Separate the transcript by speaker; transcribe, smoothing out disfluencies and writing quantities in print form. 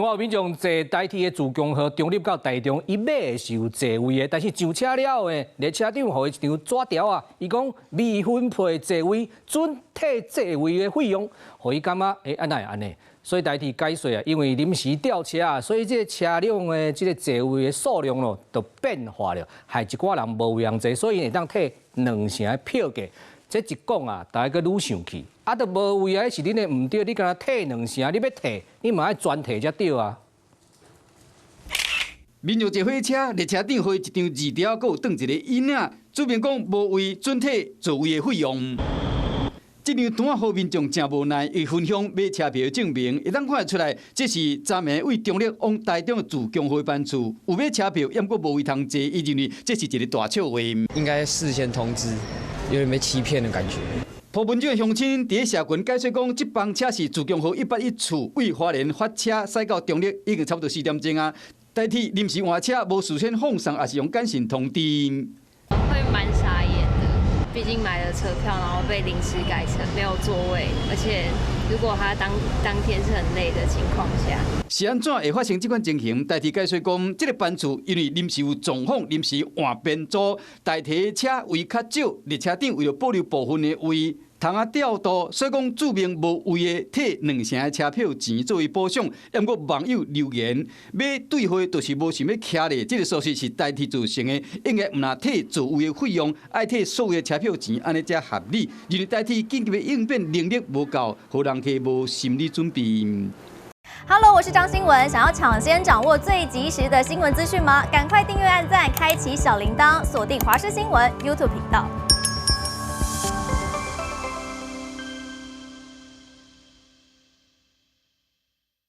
Speaker 1: 我有民眾坐台鐵的自強號中壢到台中，伊買的是有座位的，但是上車了後呢，列車長予伊一張紙條啊，伊講未分配座位，准退座位的費用，予伊感覺欸，按哪會按呢？所以台鐵解釋啊，因為臨時調車啊，所以這個車輛的這個座位的數量咯，就變化了，害一寡人無位通坐，所以會當退兩成的票價。這一講啊，大家閣愈生氣。啊，都無位啊，是恁的毋對，你敢若退兩成，你欲退，你嘛愛全退才對啊。
Speaker 2: 民眾坐火車，列車長予伊一張字條，閣有轉一個椅仔，註明講無位准退座位的費用。這張單予民眾誠無奈，伊分享買車票的證明，會當看得出來，這是昨暝對中壢往台中自強號班次，有買車票，猶閣無位通坐，伊認為這是一個大笑話。
Speaker 3: 應該事先通知，有點被欺騙的感覺。
Speaker 2: 埔文鎮的鄉親佇社群解說講，這班車是自強號181次對花蓮發車駛到中壢，已經差不多4點鐘啊。台鐵臨時換車，無事先放送，也是用簡訊通知。
Speaker 4: 會蠻傻眼的，畢竟買了車票，然後被臨時改成沒有座位，而且如果他當天是很累的情況下，
Speaker 2: 是按怎會發生這款情形？台鐵解釋講，這個班次因為臨時有狀況，臨時換編組，代替車位較少，列車長為了保留部分的位，通啊調度，所以講註明無位的退兩成的車票錢作為補償。毋過網友留言，買對貨就是無想欲徛咧，這個疏失是台鐵造成的，應該毋但退座位的費用，愛退所有的車票錢，按呢才合理。認為台鐵緊急的應變能力無夠，予人客無心理準備。
Speaker 5: Hello，我是張新聞，想要搶先掌握最及時的新聞資訊嗎？趕快訂閱、按讚、開啟小鈴鐺，鎖定華視新聞 YouTube 頻道。